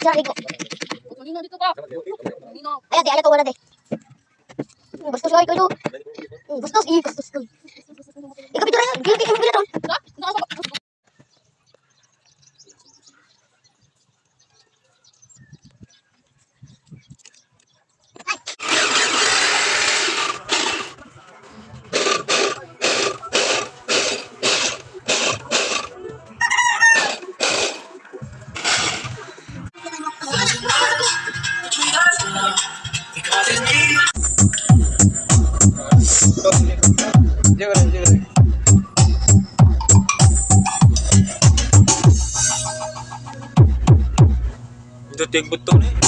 Sorry ko. Nino, dito ka. Nino. Ay, ate, ay, wala, ate. Bastos ay kayo. Bastos, eh, bastos ko. Ikaw picture ay, gila kay gila. Ha? Nasa. Ito tig buto ni.